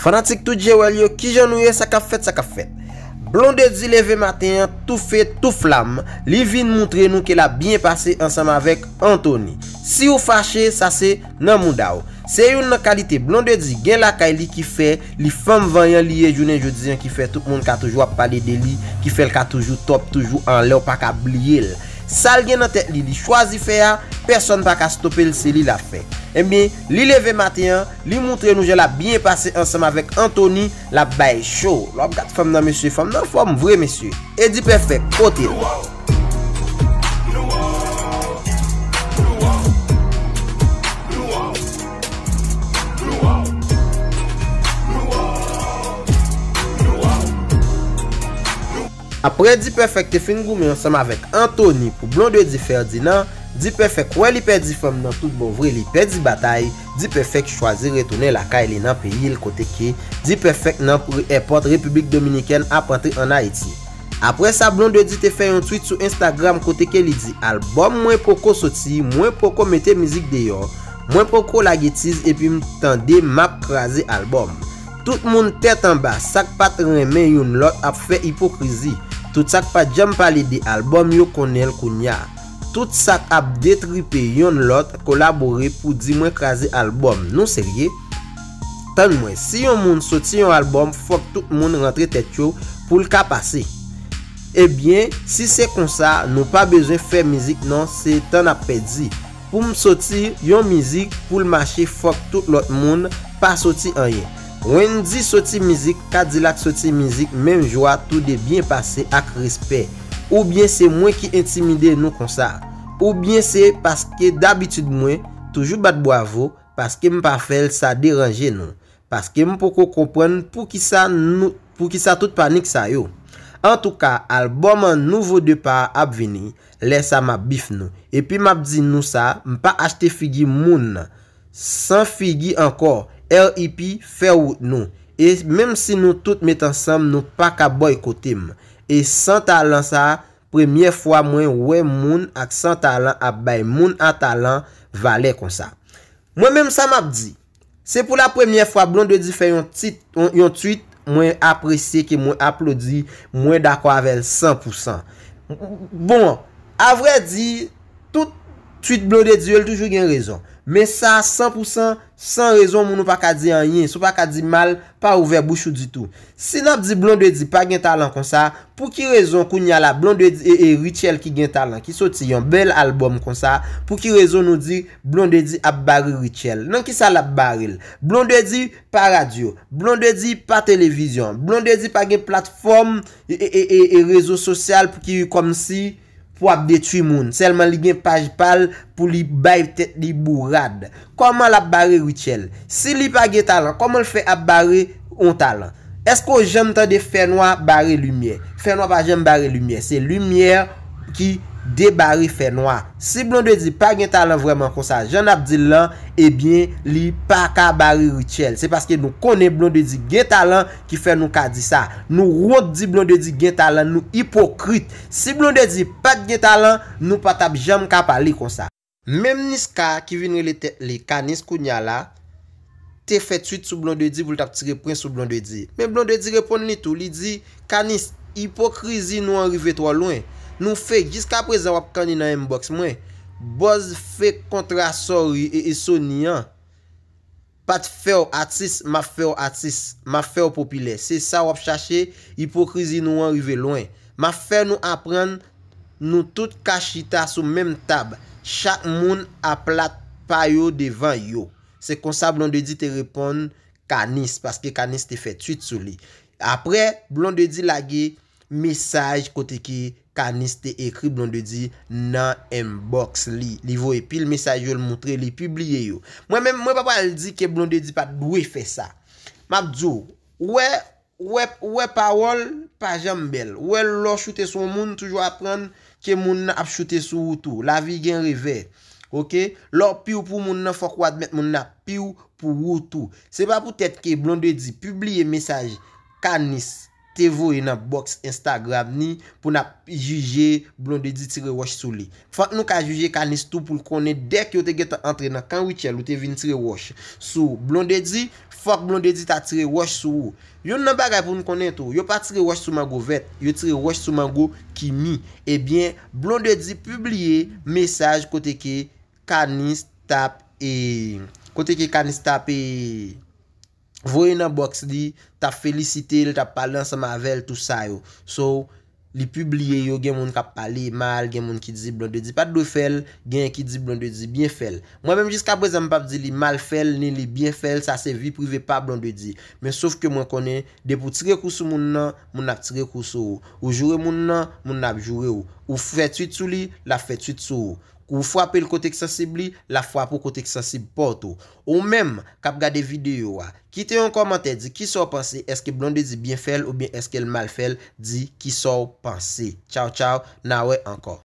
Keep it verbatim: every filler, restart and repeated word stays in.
Fanatik tout Jewèl yo, kijan nou ye, sa k ap fèt, sa k ap fèt? Blondedy leve maten an, tou fe, tou flam, li vin moutre nou ke l ap byen pase ansanm avèk Anthony. Si w fache, sa se nan mouda w. Se youn nan kalite Blondedy gen lakay li ki fè li fanm vanyan li ye jounen jodi an, ki fè tout moun ka toujou ap pale de li, ki fè l ka toujou top, toujou anlè, w pa ka bliye l. Sa l gen nan tèt li, li chwazi fè a, pèsonn pa ka stope l, se li l ap fè. Ebyen, li leve maten an, li moutre nou jan l ap byen pase ansanm avèk Anthony, l ap bay cho. Lè w ap gad fanm nan, mesye, fanm nan anfòm vre, mesye. Eddy Perfect, kote l? Apre D-Perfect te fin goumen ansanm avèk Anthony pou Blondedy Ferdinand, D-Perfect wè li pèdi fanm nan tout bon vre, li pèdi batay, D-Perfect chwazi retounen lakay li nan peyi l kote ke D-Perfect nan èpòt Repiblik Dominikèn ap antre ann Ayiti. Apre sa, Blondedy te fè yon tweet sou Instagram kote ke li di, albòm mwen poko soti, mwen poko mete mizik deyò, mwen poko lage tiz epi m tande m ap kraze albòm. Tout moun tèt anba, sa k pa t renmen youn lòt ap fè ipokrizi. Tout sa k pa t janm pale de albòm yo konnen l kounya. Tout sa k ap detripe yonn lòt kolabore pou di mwen kraze albòm. Nou serye? Tann mwen, si yon moun soti yon albòm, fòk tout moun rantre tèt yo pou l ka pase. Ebyen, si se konsa, nou pa bezwen fè mizik non, se tan n ap pèdi. Pou m soti yon mizik, pou l mache, fòk tout lòt moun pa soti anyen. Wendy soti mizik, Kadilak soti mizik, menm jou a, toude byen pase ak respè. Oubyen se mwen ki entimide nou konsa? Oubyen se paske dabitid mwen toujou bat bwavo, paske m pa fè l, sa deranje nou? Paske m poko konprann poukisa nou, poukisa tout panik sa yo. Antouka, albòm an Nouveau Départ ap vini, lè sa m ap bif nou. Epi m ap di nou sa, m pa achte figi moun san figi ankò, R I P fè wout nou. E menm si nou tout met ansanm, nou pa ka bòykote m. E san talan sa, premyè fwa mwen wè moun ak san talan ap bay moun a talan valè konsa. Mwen menm sa m ap di, se pou la premyè fwa Blondedy fè yon tit, yon, yon tweet, mwen apresye ke mwen aplodi, mwen dakò avè l san pou san. Bon, avrèdi, tout tweet Blondedy yo, l toujou gen rezon. Men sa, san pou san, san rezon, moun ou pa ka di anyen. Si w pa ka di mal, pa ouvè bouch ou ditou. Si n ap di Blondedy pa gen talan konsa, pou ki rezon kounya la Blondedy e, e Rutshelle ki gen talan, ki soti yon bèl albòm konsa, pou ki rezon nou di Blondedy ap bare Rutshelle? Nan kisa l ap bare l? Blondedy pa radyo, Blondedy pa televizyon, Blondedy pa gen platfòm e, e, e, e, e rezo sosyal pou ki kòmsi pou ap detwi moun. Sèlman li gen paj pa l pou li bay tèt li bourad. Kòman l ap bare Rutshelle? Si li pa gen talan, kòman l fè ap bare yon talan? Èske w janm tande fènwa bare limyè? Fènwa pa janm bare limyè. Se limyè ki debare fènwa. Si Blondedy pa gen talan vrèman konsa, jan n ap di l lan, ebyen, li pa ka bare Rutshelle. Se paske nou konnen Blondedy gen talan ki fè nou ka di sa. Nou wont di Blondedy gen talan, nou ipokrit. Si Blondedy pa t gen talan, nou pa t ap janm ka pale konsa. Menm Niska ki vin rele tèt li Kanis kounya la, te fè tweet sou Blondedy pou l t ap tire pwen sou Blondedy. Men Blondedy reponn li tou, li di, Kanis, ipokrizi nou an rive twò lwen. Nou fake, jiskaprezan w ap kanni nan inbox mwen. Buzz fake kontra Sorry e, e Sony an. Pa t fè w atis, m ap fè w atis, m ap fè w popilè. Se sa w ap chache, ipokrizi nou an rive lwen. M ap fè nou aprann, nou tout ka chita sou menm tab. Chak moun a plat pa yo devan yo. Se konsa Blondedy te reponn Kanis, paske Kanis te fè tweet sou li. Apre, Blondedy lage mesaj kote ke Kanis te ekri Blondedy nan inbox li. Li voye pil mesaj yo, l moutre, li pibliye yo. Mwen menm, mwen pa pral di ke Blondedy pa t dwe fè sa. M ap di w, wè, wè, wè pawòl pa janm bèl. Wè lè w choute sou yon moun, toujou aprann ke moun nan ap choute sou ou tou. Lavi gen revè. Oke? Lè w pi w pou moun nan, fòk w admèt moun nan ap pi w pou ou tou. Se pa poutèt ke Blondedy pibliye mesaj Kanis te voye nan bòks Instagram ni pou n ap jije Blondedy tire wòch sou li. Fòk nou ka jije Kanis tou pou l konnen dèk yo te gentan antre nan kan Rutshelle ou te vin tire wòch sou Blondedy, fòk Blondedy ta tire wòch sou ou. Youn nan bagay pou n konnen tou, yo pa tire wòch sou mango vèt, yo tire wòch sou mango ki mi. Ebyen, Blondedy pibliye mesaj kote ke Kanis t ap e kote ke Kanis t ap e voye nan bòks li, t ap felisite l, t ap pale ansanm avè l, tou sa yo. So, li pibliye yo, gen moun k ap pale mal, gen moun ki di Blondedy pa t dwe fè l, gen ki di Blondedy byen fè l. Mwen menm jiska prezan m p ap di li mal fè l, ni li byen fè l, sa se vi prive pa Blondedy. Men sof ke mwen konnen, depi w tire kou sou moun nan, moun nan ap tire kou sou ou. Ou joure moun nan, moun nan ap joure w. Ou fè twit sou li, l ap fè twit sou ou. Ou frape l kote k sansib li, l ap frape w kote k sansib pa w tou. Ou menm k ap gade videyo a, kite yon kòmantè, di kisa w panse, èske Blondedy byen fè l oubyen èske l mal fè l, di kisa w panse. Tchaw tchaw, n a wè ankò.